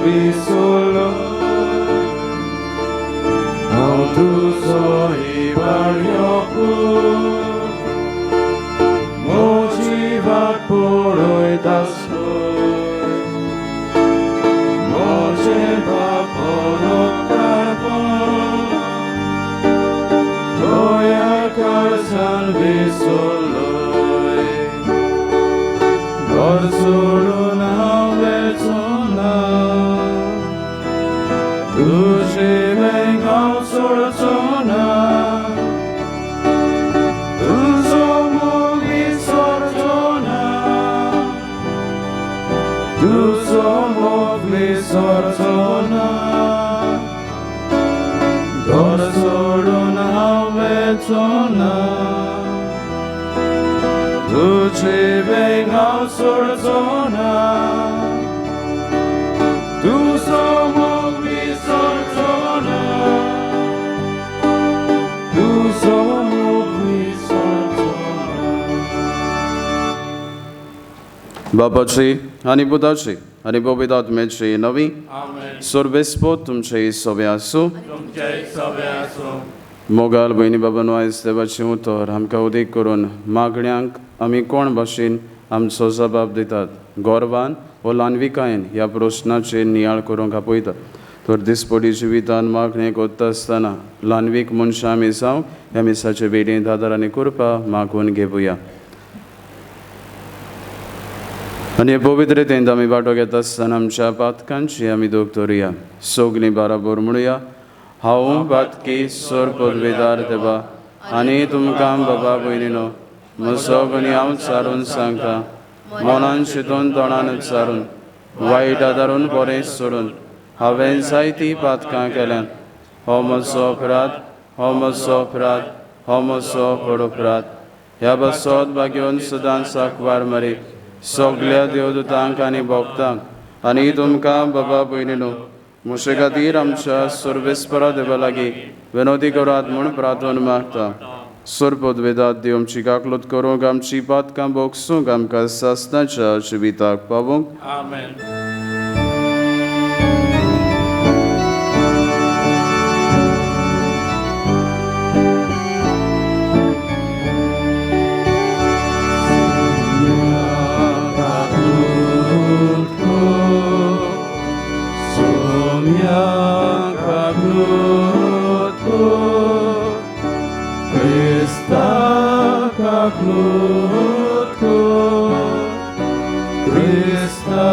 विसरलो हांव तुजो इबार्यो पूत म्हजी वाट पळयत आसलोय म्हजें बापोल उपकारपण तुज्या काळजान विसरलोय घर सोडून हांव वचो ना तुजें वेंग हांव सोडचो ना तुजो मोग विसरचो ना तुजो मोग विसरचो ना घर सोडून हांव वचो ना तुजें वेंग हांव सोडचो ना तुजो मोग विसरचो ना तुजो मोग विसरचो ना. बापाची आनी पुताची आनी पवित्र आत्म्याची नवी. आमेन. सर्वेस्पोत तुमचे सोबे आसूं. तुमचे सवे आसूं. मोगाल भयणी बाबानो, आयज देवाचें उतर आमकां उदीक करून मागण्यांक आमी कोण भाशेन आमचो जबाब दितात, गर्वान वो ल्हानविकायेन, ह्या प्रस्नाचेर नियाळ करूंक आपयता. तर दिसपडी जिवितान मागणें करता आसतना ल्हानवीक मनशां आमी जावंक ह्या मिसाचे भेटेंत आदार आनी कृपा मागून घेवया. आनी हे पवित्रतेंत आमी वांटो घेता आसतना आमच्या पातकांची आमी दोग धरुया. सगलीं बाराबर म्हणुया: हांव पातकी सोर पदवेदार देवा आनी तुमकां बाबा भयणीनो म्हजो आनी हांव चारून सांगता, मनान चिंतून तोंडान उच्चारून, वायट आदारून बरें सोडून हांवें जायतीं पातकां केल्यात. हो म्हजो अपराध, हो म्हजो अपराध, हो म्हजो व्हड अपराध. ह्या बसोत भाग्योन सदांच साकवार मरे, सगल्या देवदूतांक आनी भक्तांक आनी तुमकां बाबा भयणीनो म्हजे खातीर आमच्या सर्वेस्परा देवा लागीं विनोदी करात म्हूण प्रार्थना मागता. सोरपदवेदात देव आमची काकलूत करूंक, आमची पातकां भोगसूंक, आमकां सासणाच्या जिविताक पावूंक. आमेन. Soumya kaklutko, Krista kaklutko, Krista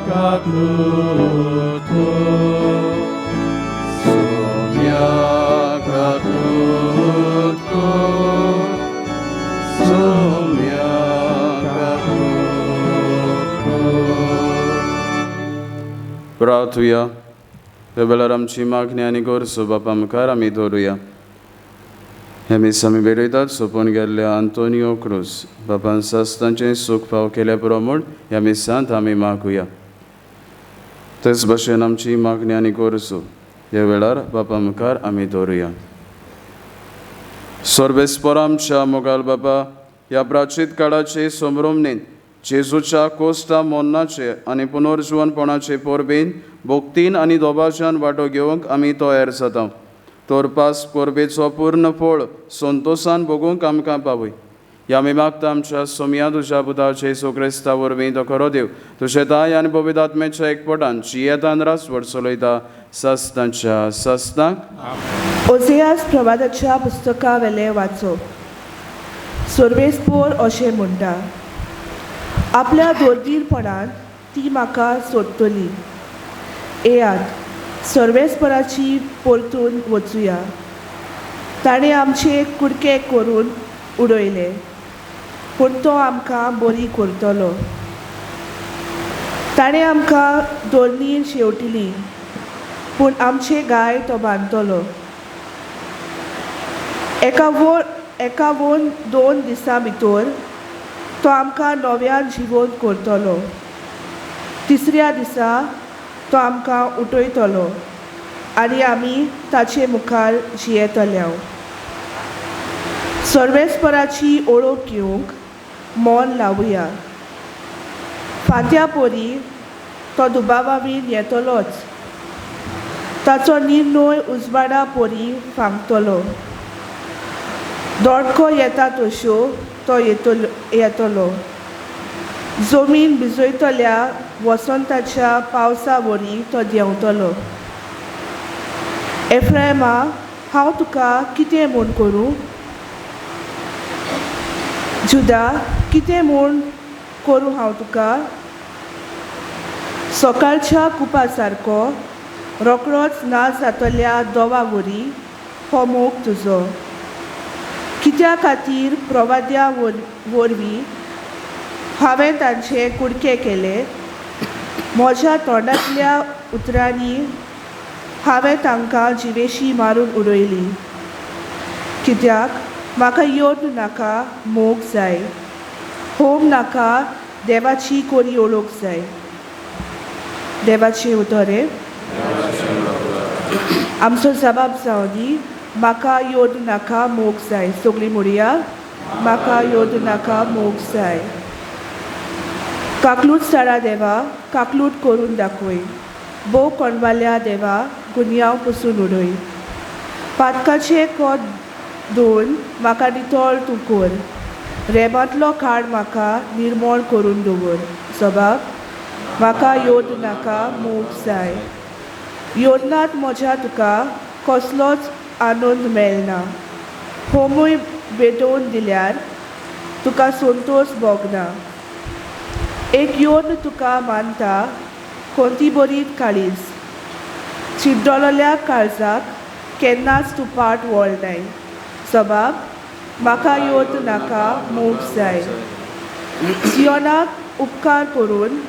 kaklutko, Soumya kaklutko, Soumya kaklutko. प्रार्थुया. ह्या वेळार आमची मागणी आनी गरजो बापा मुखार आमी दवरुया. हे मीस आमी भेटयतात सोंपून गेल्ल्या आंतोनियो क्रूज बापान सासणाचें सूख फाव केल्या पुरो म्हूण ह्या मिसांत आमी मागुया. तेच भशेन आमची मागणी आनी गरजो ह्या वेळार बापा मुखार आमी दवरुया. सर्वेस्पर आमच्या मोगाल बापा, ह्या प्राचीत काळाचे संभ्रमणेन जेजूच्या कोस्ता मोन्नाचे आनी पुनर्जिवनपणाचे परबेन भक्तीन आनी दोबाच्यान वांटो घेवंक आमी तयार जाता. तर पास परबेचो पूर्ण फळ संतोसान भोगूंक आमकां पावय. ह्या आमी मागता आमच्या सोमया तुज्या पुता जेजू क्रिस्ता वरवीं, तो खरो देव, तुजे ताय आनी पवित्र आत्म्याच्या एकपटान जियेतान रासवड चलयता सस्तांच्या सस्तांक. ओझेयास प्रवादाच्या पुस्तका वेलें वाचप. सर्वेस्पोर अशें म्हणटा, आपल्या दोरगीरपणान ती म्हाका सोदतली. येयात, सर्वेस्पराची परतून वचुया. ताणें आमचे कुडके करून उडयले, पूण तो आमकां बरी करतलो. ताणें आमकां दोरनीर शेंवटिली, पूण आमचे गाय तो बांदतलो. एका वोन 2 दिसां भितर तो आमकां नव्यान जिवोन करतलो. तिसऱ्या दिसा तो आमकां उठयतलो आनी आमी ताचे मुखार जियेतले. सर्वेस्पराची ओळख घेवंक मन लावया. फांत्या पोरी तो दुबावावीन येतलोच. ताचो निर्णय उजवाडा परी फांकतलो. दोडको येता तश्यो तो येतलो. जमीन भिजयतल्या वसंताच्या पावसा वरी तो देंवतलो. एफ्रायमा, हांव तुका कितें म्हूण करूं? जुदा, कितें म्हूण करूं हांव तुका? सकाळच्या कुपा सारको रोकडोच ना जातल्या दोवा वरी हो मोग तुजो. कित्या खातीर प्रवाद्या वरवीं हांवें तांचे कुडके केले? म्हज्या तोंडांतल्या उतरांनी हांवें तांकां जिवेशी मारून उडयली. कित्याक म्हाका येवन नाका, मोग जाय. होम नाका, देवाची कोरी ओळख जाय. देवाचे उतरे आमचो जबाब जावं दी. म्हाका योद नाका, मोग जाय. सगळीं म्हणया, म्हाका योद नाका, मोग जाय. काकलूट सारा देवा, काकलूट करून दाखय. भोव कोणवाल्या देवा, गुन्यांव पसून उडय. पातकाचें कोत धुवन म्हाका नितळ तूं कर. रेबांतलो काळ म्हाका निर्मळ करून दवर. जबाब, म्हाका योद नाका, मोग जाय. योदनात म्हज्या तुका कसलोच आनंद मेळना. होमूय भेटोवन दिल्यार तुका संतोश भोगना. एक योन तुका मानता कोणती बरी काळीज. चिड्डोलेल्या काळजाक केन्नाच तूं पाट वळनाय. जबाब, म्हाका योद नाका, मोग जाय. सियोनाक उपकार करून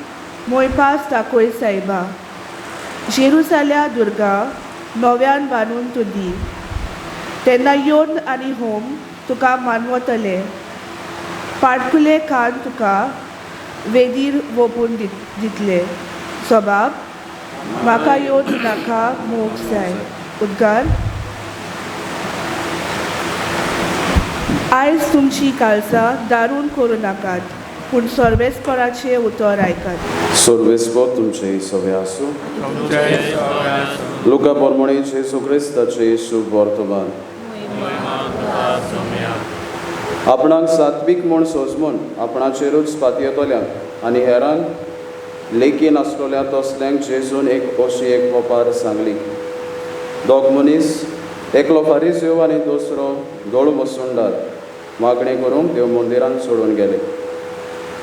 मोयपास दाखय सायबा. जेरुजाल्या दुर्गा नव्यान बांदून तूं दी. तेन्ना योन आनी होम तुका मानवतले. पाटकुले कान तुका वेदीर वोपून दितले. जबाब, म्हाका योद नाका, मोग जाय. उद्गार, आयज तुमची काळजां दारून करूं नाकात, पूण सर्वेस्पराचें उतर आयकात. सर्वेस्पर तुमचे सगळे आसूं. लुका पोरमोणी जेजू क्रिस्ताचे शुभ वर्तमान. आपणाक सात्वीक म्हूण सोजमून आपणाचेरूच पातयेतल्यांक आनी हेरांक लेखी नासलेल्या तसल्यांक जेजून एक अशी एक वपार सांगली. दोग मनीस, एकलो फारीजयो आनी दुसरो दोळ मसुंडार, मागणें करूंक देव मंदिरान सोडून गेले.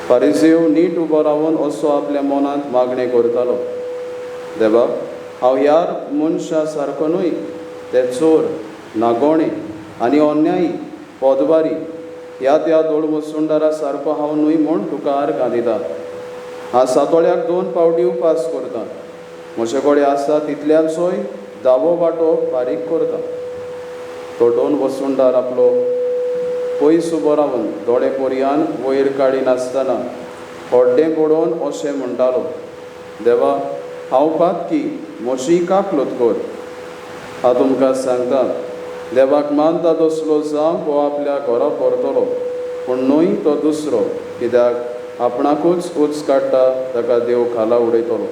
फारीजयो नीट उबो रावन असो आपल्या मनांत मागणें करतालो, देवा, हांव ह्या मनशा सारको न्हय, ते चोर, नागोणे आनी अन्यायी पदवारी. ह्या त्या दोळमसुंडारा सारको हांव न्हय म्हूण तुका आर्गां दिता. हांव सातोळ्याक 2 पावटी उपास करता. म्हजे कडेन आसा तितल्याचोय दावो वांटो फारीक करता. तो दोन वसुंडार आपलो पयस उबो रावन दोळे पोरयान वयर काडिनासतना हड्डें पडोवन अशें म्हणटालो, देवा, हांव पातकी, म्हजी काकलूत कर. हांव तुमकां सांगता, देवाक मानता तसलो जावंक हो आपल्या घरा परतलो, पूण न्हय तो दुसरो. कित्याक आपणाकूच उच काडटा ताका देव खाला उडयतलो,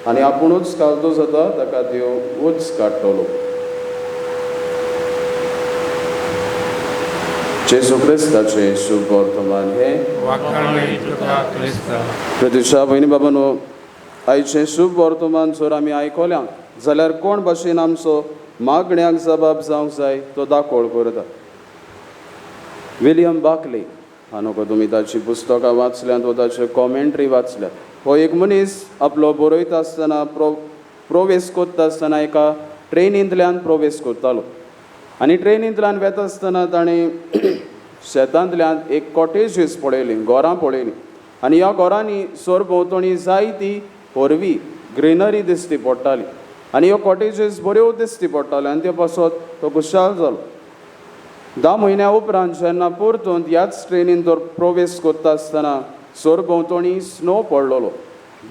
आनी आपुणूच खालतो जाता ताका देव उच काडटलो. जेजू क्रिस्ताचें शुभ वर्तमान हें. प्रतिशा भयणी बाबानो, आयचें शुभ वर्तमान जर आमी आयकल्यां जाल्यार कोण भाशेन आमचो मागण्याक जबाब जावंक जाय तो दाखोळ करता. विलियम बाकले, हांव तुमी ताची पुस्तकां वाचल्यांत वा ताच्यो कॉमेंट्री वाचल्यात. हो एक मनीस आपलो बरयता आसतना प्रवेश करता आसतना एका ट्रेनींतल्यान प्रवेश करतालो आनी ट्रेनींतल्यान वेता आसतना ताणें शेतांतल्यान एक कॉटेजीस पळयली, घरां पळयलीं आनी ह्या घरांनी सरभोंवतणी जायती हरवी ग्रिनरी दिसती पडटाली आनी ह्यो कॉटेजीस बऱ्यो दिसती पडटाल्यो आनी ते पासत तो खुशाल जालो. 10 म्हयन्या उपरांत जेन्ना परतून ह्याच ट्रेनीन तो प्रवेश करता आसतना सरभोंवतणी स्नो पडलेलो,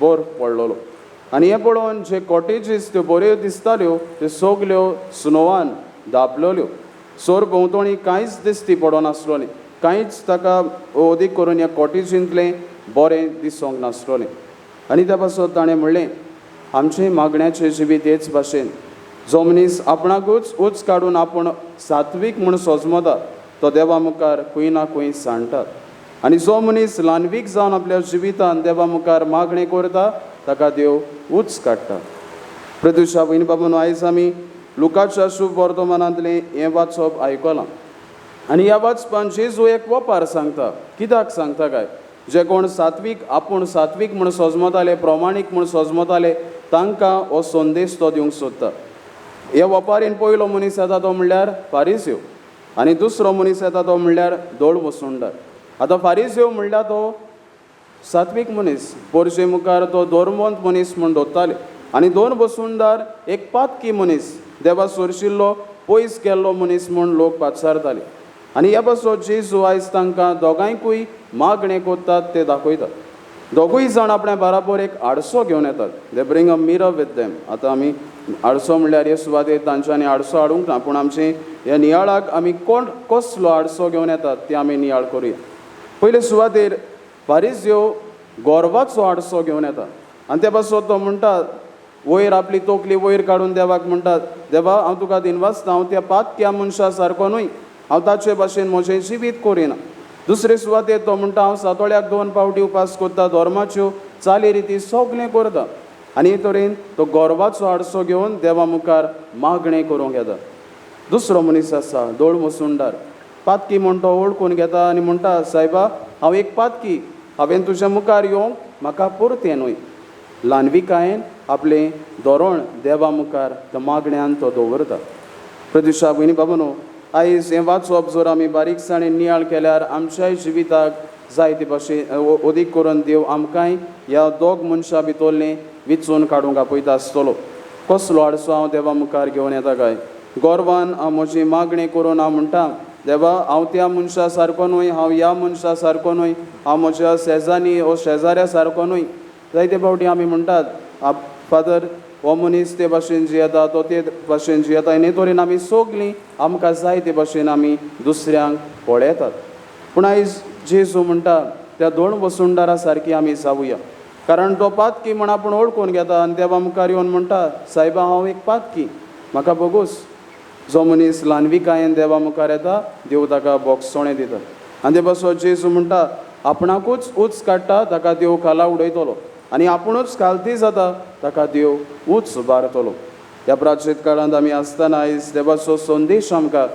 बर्फ पडलेलो आनी हें पळोवन जे कॉटेजीस त्यो बऱ्यो दिसताल्यो त्यो सगल्यो स्नोवान दापलेल्यो. सरभोंवतणी कांयच दिसती पडनासलोलें, कांयच ताका अदीक करून ह्या कॉटेजींतलें बरें दिसूंक नासलोलें. आनी त्या पासत ताणें म्हणलें, आमचें मागण्याचें जिवीत हेच भाशेन, जो मनीस आपणाकूच उच काडून आपूण सात्वीक म्हूण सोजमता तो देवा मुखार खंय ना खंय सांडटा, आनी जो मनीस ल्हानवीक जावन आपल्या जिवितान देवा मुखार मागणें करता ताका देव उच काडटा. प्रत्युषा भयणी बाबून, आयज आमी लुकाच्या शुभ वर्तमानांतलें हें वाचप आयकलां आनी ह्या वाचपान जेजू एक वपार सांगता. कित्याक सांगता काय? जे कोण सात्वीक आपूण सात्वीक म्हूण सोजमताले, प्रमाणीक म्हूण सोजमताले, तांकां हो संदेश तो दिवंक सोदता. ह्या वपारीन पयलो मनीस येता तो म्हणल्यार फारीस्यो आनी दुसरो मनीस येता तो म्हणल्यार दोळ वसुंडार. आतां फारीस्यो म्हणल्यार तो सात्वीक मनीस, पोरशे मुखार तो धर्मवंत मनीस म्हूण दवरताले, आनी दोन बसुंडार एक पातकी मनीस, देवा सोरशिल्लो पयस गेल्लो मनीस म्हूण लोक पाचारताले. आनी ह्या पासत जेजू आयज तांकां दोगांयकूय मागणें करतात ते दाखयतात. दोगूय जाण आपल्या बराबर एक आडसो घेवन येतात. They bring a mirror with them. आतां आमी आडसो म्हणल्यार हे सुवातेर तांच्यांनी आडसो हाडूंक ना, पूण आमचे ह्या नियाळाक आमी कोण कसलो आडसो घेवन येतात ते आमी नियाळ करुया. पयले सुवातेर फारीस्यो गोरवाचो आडसो घेवन येता आनी त्या पासत तो म्हणटा, वयर आपली तोकली वयर काडून देवाक म्हणटा, देवा हांव तुका दिनवासता, हांव त्या पातक्या मनशा सारको न्हय, हांव ताचे भाशेन म्हजें जिवीत करिना. दुसरे सुवातेर तो म्हणटा, हांव सातोळ्याक 2 फावटी उपास करता, धर्माच्यो चाली रिती सगळें करता. आनी हे तरेन तो गोरवाचो आडसो घेवन देवा मुखार मागणें करूंक येता. दुसरो मनीस आसा दोळ मसुंडार, पातकी म्हूण तो वळखून घेता आनी म्हणटा, सायबा हांव एक पातकी, हांवें तुज्या मुखार येवंक म्हाका पुरतें न्हय. ल्हानविकायेन आपलें धोरण देवा मुखार त्या मागण्यान तो दवरता. प्रत्युषा भयणी बाबानो, आयज हें वाचप जर आमी बारीकसाणेन नियाळ केल्यार आमच्याय जिविताक जाय ते भाशेन अदीक करून देव आमकांय ह्या दोग मनशां भितरलें विचून काडूंक आपयता आसतलो. कसलो आडसो हांव देवा मुखार घेवन येता काय? गोरवान हांव म्हजी मागणी करून हांव म्हणटा, देवा हांव त्या मनशा सारको न्हय, हांव ह्या मनशा सारको न्हय, हांव म्हज्या शेजान्नी ओ शेजाऱ्या सारको न्हय. जायते फावटी आमी म्हणटात, फादर हो मनीस ते भाशेन जियेता, तो ते भाशेन जियेता, आनी हे तरेन आमी सगळीं आमकां जाय ते भाशेन आमी दुसऱ्यांक पळयतात. पूण आयज जेजू म्हणटा त्या दोन वसुंडारा सारकी आमी जावया, कारण तो पातकी म्हण आपूण वळखून घेता आनी देवा मुखार येवन म्हणटा, सायबा हांव एक पातकी, म्हाका भोगोस. जो मनीस ल्हानविकायेन देवा मुखार येता देव ताका बोगसोणें दिता. आनी ते पासत जेजू म्हणटा, आपणाकूच उच काडटा ताका देव खाला उडयतलो आनी आपुणूच खालती जाता ताका देव उच उबारतलो. ह्या प्राचीत काळांत आमी आसतना आयज देवाचो संदेश आमकां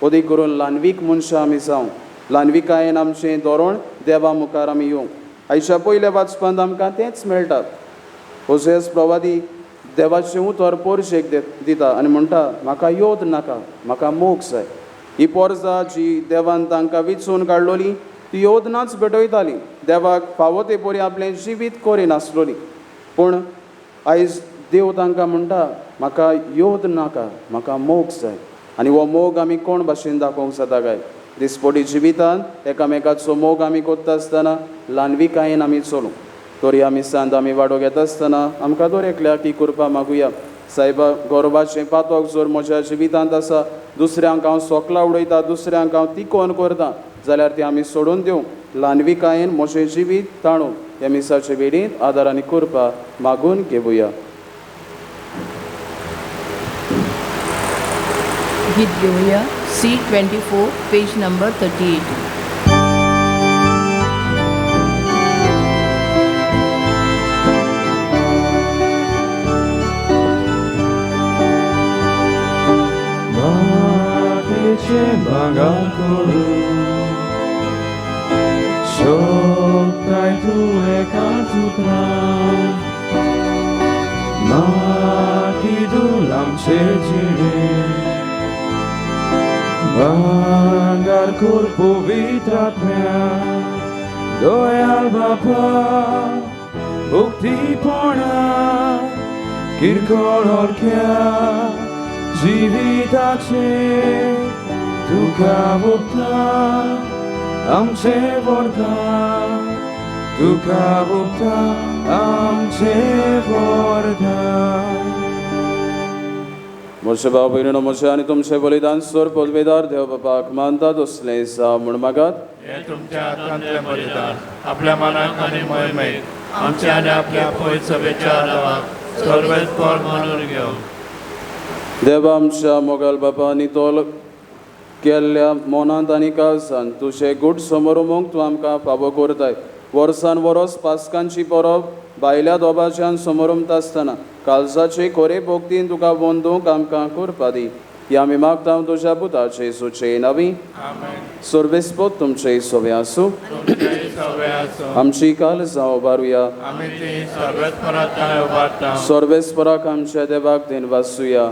अदीक करून ल्हानवीक मनशां आमी जावं, ल्हानविकायेन आमचें धोरण देवा मुखार आमी येवंक. आयच्या पयल्या वाचपांत आमकां तेंच मेळटा. ओझेस प्रवादी देवाचें उतर पोरशेक दिता आनी म्हणटा, म्हाका योद नाका, म्हाका मोग जाय. ही पोरसां जी देवान तांकां विचून काडलोली ती योदनाच भेटयताली, देवाक फावो ते परी आपलें जिवीत करिनासलोली. पूण आयज देव तांकां म्हणटा, म्हाका योद नाका, म्हाका मोग जाय. आनी हो मोग आमी कोण भाशेन दाखोवंक जाता काय? दिसपटी जिवितांत एकामेकाचो मोग आमी करता आसतना ल्हानविकायेन आमी चलूं. तरी आमी सांत आमी वाडो घेता आसतना आमकां दर एकल्याक ही कृपा मागुया, सायबा गोरवाचें पातक जर म्हज्या जिवितांत आसा, दुसऱ्यांक हांव सोकला उडयता, दुसऱ्यांक हांव तिकोन करता जाल्यार ती आमी सोडून दिवंक ल्हानविकायेन म्हजें जिवीत ताणूंक ह्या मिसाचे वेडींत आदार आनी कृपा मागून घेवया. गीत घेवया C24 page number 38. भांगर करूं शकताय तूं एका चुकरान माती धूल आमचे जिणें भांगर कर पवित्र आत्म्या दयाळ बापा भक्तीपणा किरकोळ हलक्या जिविताचें तुका भोगता आमचें वरदान, तुका भोगता आमचें वरदान. म्हजे भाव भयणीनो, म्हजें आनी तुमचें बलिदान सोर पदवेदार देव बापाक मानता तसलें जावं म्हूण मागात. हें तुमच्या हातांतलें बलिदान आपल्या मनाक आनी मोहिमेक आमच्या आनी आपल्या पवित्र सभेच्या नांवाक सर्वेस्पर मानून घेवं. देवा आमच्या मोगाल बापा, नितोल केल्ल्या मनांत आनी काळजान तुजें गूट समोरमूंक तूं आमकां फावो करताय. वर्सान वरोस पासकांची परब भायल्या दोबाच्यान समोरमता आसतना काळजाचे खरे भक्तीन तुका वंदूंक आमकां करपा दी. ही आमी मागता तुज्या पुताचे सुचे नवी. सर्वेस्पोत तुमचे सोवे आसूं. आमची काळजां उबारुया. सर्वेस्पराक आमच्या देवाक then वासुया.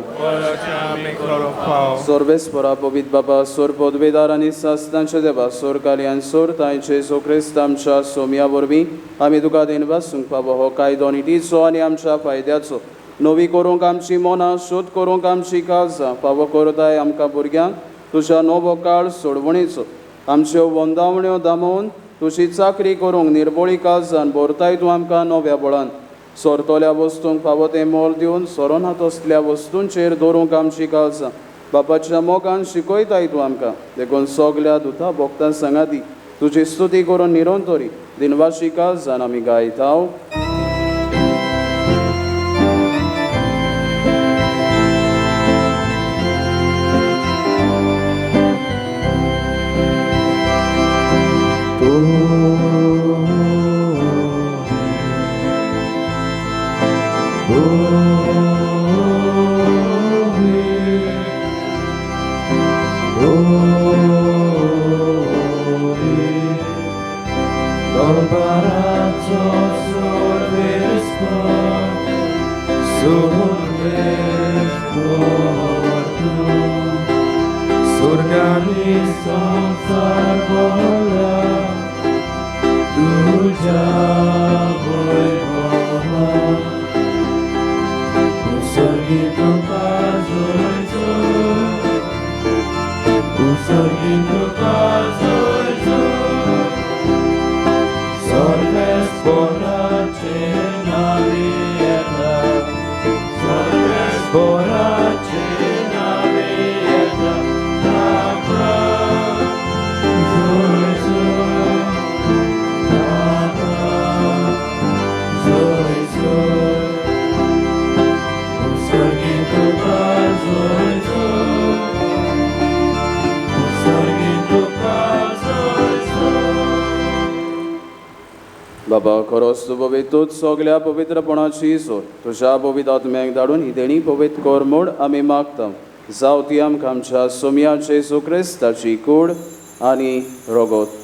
सर्वेस्परा पवित्र बाबा, सोर पदवेदार आनी सासनांच्या देवा, सोर कालयान सोर तांचे जेजू क्रिस्त आमच्या सोमया वरवीं आमी तुका then वासूंक फावो हो कायदो नितीचो आनी आमच्या फायद्याचो. नवी करूंक आमची मनां, शोध करूंक आमची काळजां फावो करताय आमकां भुरग्यांक तुज्या नवो काळ सोडवणेचो. आमच्यो वंदावण्यो दामोवन तुजी चाकरी करूंक निर्बोळी काळजान भरताय तूं आमकां नव्या बळान. सोरतल्या वस्तूंक फावो तें मोल दिवन सोरोना तसल्या वस्तूंचेर दवरूंक आमची काळजां बापाच्या मोगान शिकयताय तूं आमकां. देखून सगल्या दुता भोक्तां सांगाती तुजी स्तुती करून निरंतरी दिनवाशी काळजान आमी गायता. बाबा खरोच तूं पवित्रूच सगल्या पवित्रपणाची सोर तुज्या पवित्र आत्म्याक धाडून ही देणी पवित्र कर म्हूण आमी मागता. जावं ती आमकां आमच्या सोमया जेजू क्रिस्ताची कूड आनी रगत.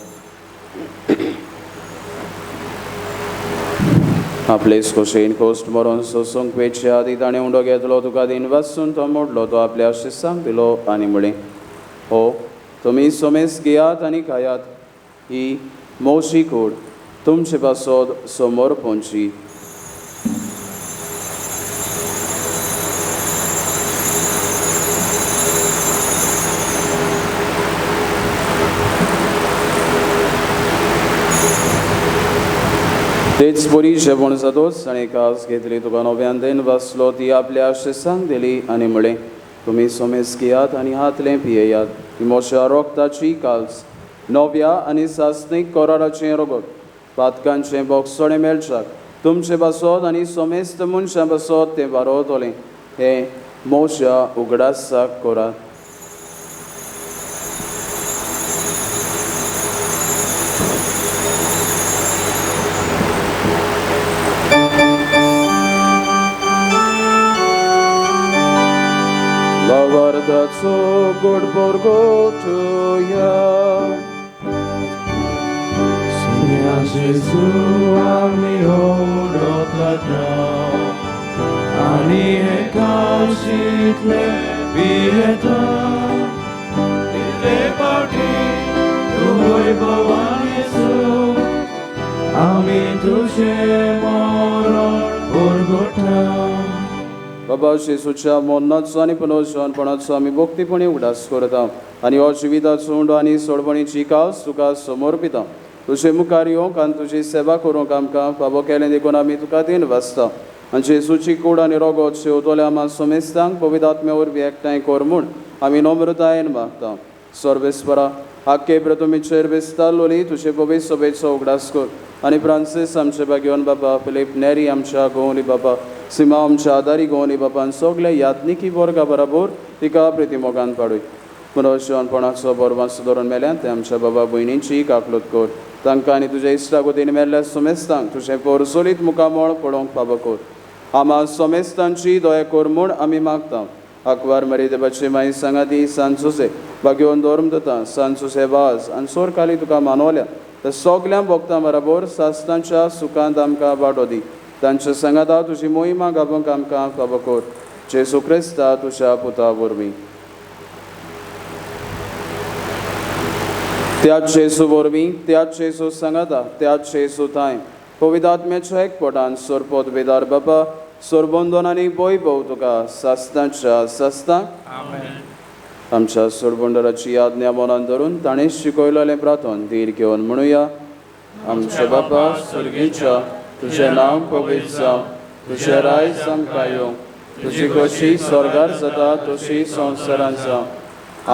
आपले खोशेन खोस्ट मरोन सोसूंक वेचे आदी ताणें उंडो घेतलो, तुका दिन वासून तो मोडलो, तो आपल्या शिसांक दिलो आनी म्हळें, हो तुमी सोमेस घेयात आनी खायात, ही मोशी कूड तुमचे पासत समोर पोंची. तेच परी जेवण जातोच ताणें कास घेतली, तुका नव्यान then वाचलो, ती आपल्या शिसांक दिली आनी म्हळें, तुमी सोमेस घेयात आनी हातलें पियेयात, ही म्हज्या रोगताची काल्स नव्या आनी सासणीक कराराचें रगत, पातकांचें बोगसणें मेळच्याक तुमचे पासत आनी सोमेस्त मनशां पासत तें वारोवतलें. हें म्हज्या उगडासाक करात. भावार्थाचो गोड परगटुया. Gesù आमी उडोवता आनी हे काळशींतले पियेता, तितले फावटी तूं वैभवान येसू आमी तुजें मरण परगटा. बाबा जेजूच्या मरणाचो आनी पुनर्जीवनपणाचो आमी भक्तीपणी उगडास करता आनी हो जिविताचो उंडो आनी सोडवणीची कास तुका समर्पिता. तुजे मुखार येवंक आनी तुजी सेवा करूंक आमकां फावो केलें देखून आमी तुका then वाचता. आनी जेजूची कूड आनी रगत शेवतल्या आमा सोमेस्तांक पवित्र आत्म्या वरवीं एकठांय कर म्हूण आमी नम्रतायेन मागता. सर्वेस्परा आख्खे प्रथमीचेर विस्तारलोली तुजे पवित्र सभेचो उगडास कर आनी फ्रांसीस आमचे भाग्यवान बाबा, फिलीप नेरी आमच्या गोवली बाबा, सिमा आमच्या आदारी गोवली बाबा आनी सगळे याज्ञिकी वर्गा बराबर तिका प्रितीमोगान पाडूय. मनोशनपणाचो बरवास धरून मेल्यान ते आमच्या बाबा भयणींची काकलूत कर. तांकां आनी तुज्या इश्टागोतीन मेल्ल्या सोमेस्तांक तुजें पोरसोलीत मुखामळ पळोवंक फावो कर. आमा सोमेस्तांची दया कर म्हूण आमी मागता. आंकवार मरी देवाची माई सांगाती सांत जुजे भाग्यवन धर्म दिता सांत जुजे वाज आनी सोरकाली तुका मानवल्या त्या सगल्या भक्तां बराबर सासणाच्या सुखांत आमकां वांटो दी. तांच्या सांगाता तुजी मोहिमा गावोंक आमकां फावो कर. जेजू क्रिस्ता तुज्या पुता वरवीं. त्याच जेजू वरवीं, त्याच जेजू सांगाता, त्याच जेजू थांय पवित्र आत्म्याच्या एकपटान सोरपोत वेदार बाबा सोरबंदन आनी वैभव तुका सासणाच्या सासणाक. आमच्या सोरबंडराची याद मनान धरून ताणें शिकयलेलें प्रार्थन धीर घेवन म्हणुया. आमच्या बापा स्वर्गीच्या, तुजें नांव पवित्र जावं, तुजें राज आमकां येवं, तुजी खोशी स्वर्गार जाता तशी संवसारांत जावं.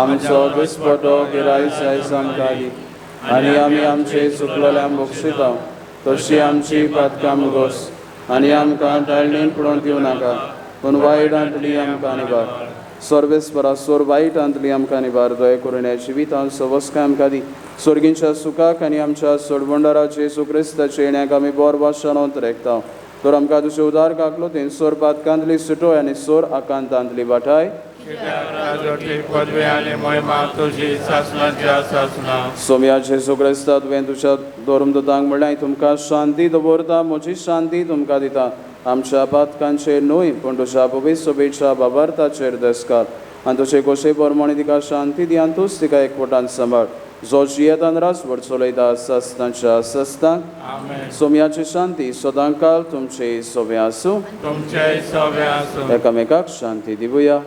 आमचो दिसपटो गिरायक आयज आमकां दी आनी आमी आमचे चुकलेल्यांक बक्षिता तशी आमची पातकां मुगोस आनी आमकां टाळणेन पडोवन दिवं नाका, पूण वायटांतली आमकां निवार. सर्वेस्परा सोर वायटांतली आमकां निवार. दया करून ह्या जिवितांत सवस्काय आमकां दी. स्वर्गींच्या सुखाक आनी आमच्या सोडबंडारा जेजू क्रिस्ताच्या येण्याक आमी बोर वाशानोत रेखता. तर आमकां तुजे उदार काकलो सोर पातकांतली सुटोय आनी सोर आकांतांतली वाटाय. सोम्या जेजू क्रिस्ता, तुवें तुज्या धर्मदूतांक म्हणल्यार तुमकां शांती दवरता, म्हजी शांती तुमकां दिता. आमच्या पातकांचेर न्हय पूण तुज्या पवित्र सभेच्या बाबार्थाचेर दसकार आनी तुजे खोशे प्रमाणे तिका शांती दी आनी तूंच तिका एकवटान सांबाळ, जो जियेतान रासभर चलयता सासणाच्या सासणाक. सोम्याची शांती सदांकाल तुमचे सोबे आसूं. एकामेकाक शांती दिवया.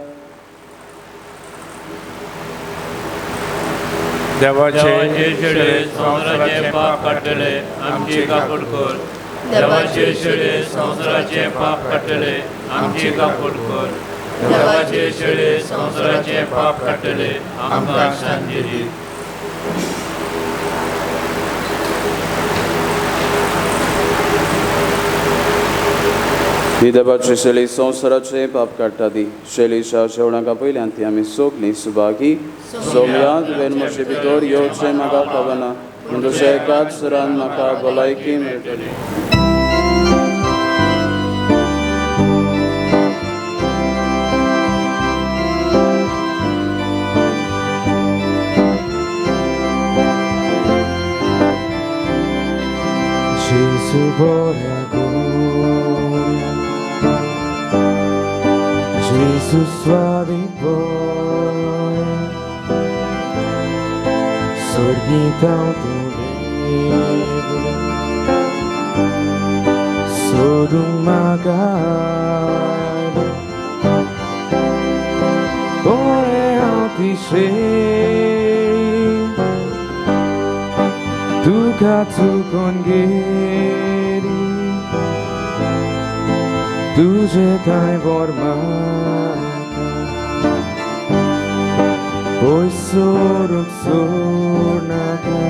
देवाचे शेळे संवसाराचे पाप काडटले आमची काकूट कर. देवाचे शेळे संवसाराचे पाप काडटले आमची काकूट कर. देवाचे शेळे संवसाराचे पाप काडटले आमकां शांती दी. ही देवाची शेली संवसाराचे पाप काडटा ती शेलीच्या जेवणाक पयल्यान ती आमी सगलीं सुभागी. सोम्या तुवें म्हजे भितर येवचें म्हाका पावना, पूण तुज्या एकाच सुरान म्हाका भलायकी मेळटली. Gesù vola gloria, Gesù suave vola, sorgita autorevole, sodum magari, ore alti cieli, tu cazzu con gheri, tu getai vormaka, poi soruk sornaka,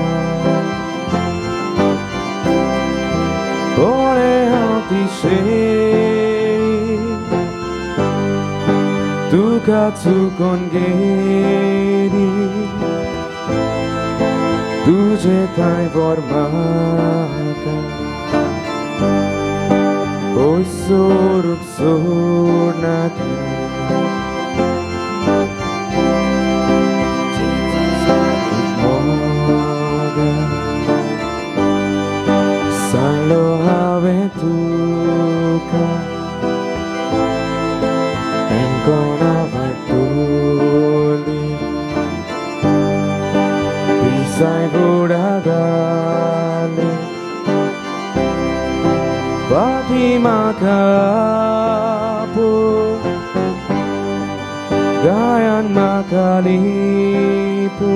ore alti cieli, tu cazzu con gheri, तुझे ताई vormaka, poi soruk sornaka. Moga sanlo have tuka, encona vartuli, Sai buradale, Fatima kapu, Gayan makalipu,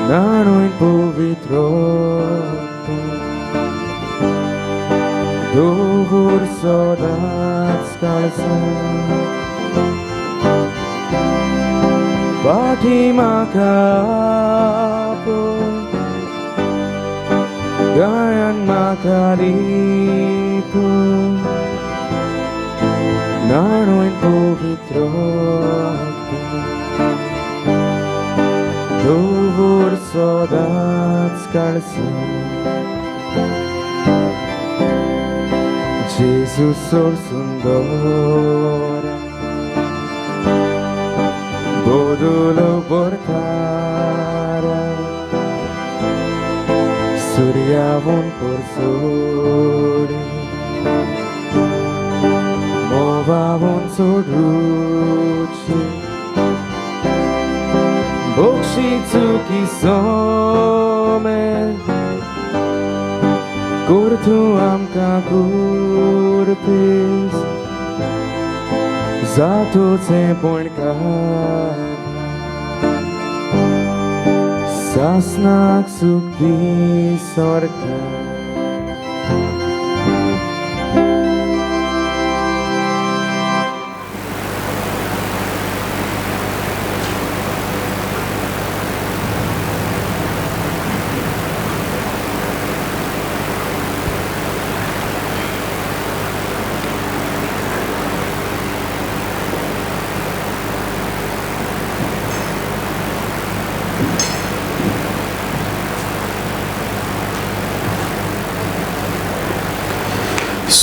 Nanoin povitroto, Dovur sodat skalsa. Fatima kapu, Gayan makalipon Nanoin पवित्र दवर सदांच काळसां जेजू सोर सुंदर बदल बोरकारा सूर्यावून परसोडी मोवावून सोडूची बक्षी चुकी सोमे करतूं आमकां कुरपीस जातोचें पणकार सासनाक सुख दी सरकार.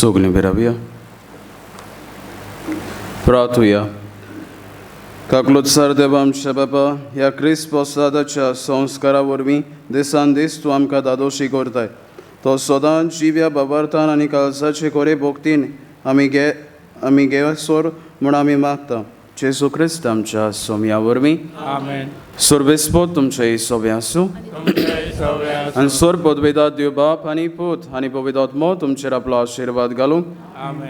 सगळीं भिरावया प्रार्थुया. काकलुत्सार देवा आमच्या बापा, ह्या क्रिस्त प्रसादाच्या संस्कारा वरवीं दिसान दीस तूं आमकां दादोशी करताय. तो सदांच जिव्या बाबार्थान आनी काळजाचे कोरे भक्तीन आमी घेसर म्हूण आमी मागता. जेजू क्रिस्त आमच्या सोम्या वरवीं. आमेन. सुरबेस्पोत तुमचे सोबें आसूं आनी सोर पदवेदात देव बाप आनी पूत आनी पवित्र तुमचेर आपलो आशिर्वाद घालूंक.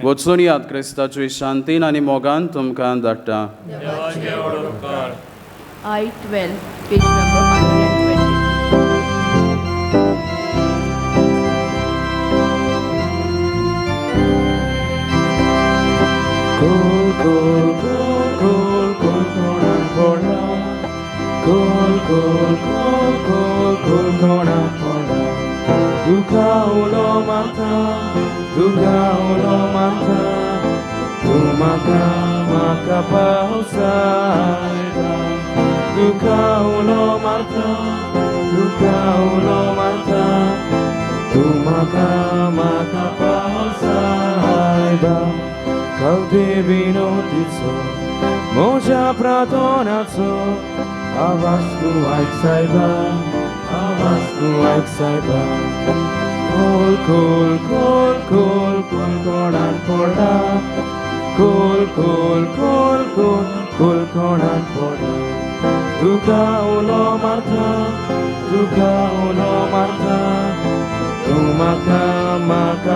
वचून याद क्रिस्ताची शांतीन आनी मोगान तुमकां धाडटा. I 12, page number 120. Kol kol kol kol kol कोणाक पडला कोल कोल कोल कोल कोल कोणाक पडला तुका उलो मारता तुका उलो मारता तूं म्हाका म्हाका पावसायता तुका उलो मारता तुका उलो मारता तूं म्हाका म्हाका पावसायता. कवते विनोदीचो म्हज्या प्रार्थनाचो आवाज तूं आयक सायबा आवाज तूं आयक सायबा. कोल कोल कोल कोल कोल कोणाक पडला कोल कोल कोल कोल कोल कोणाक पडला तुका उलो मारता तुका उलो मारता तूं म्हाका म्हाका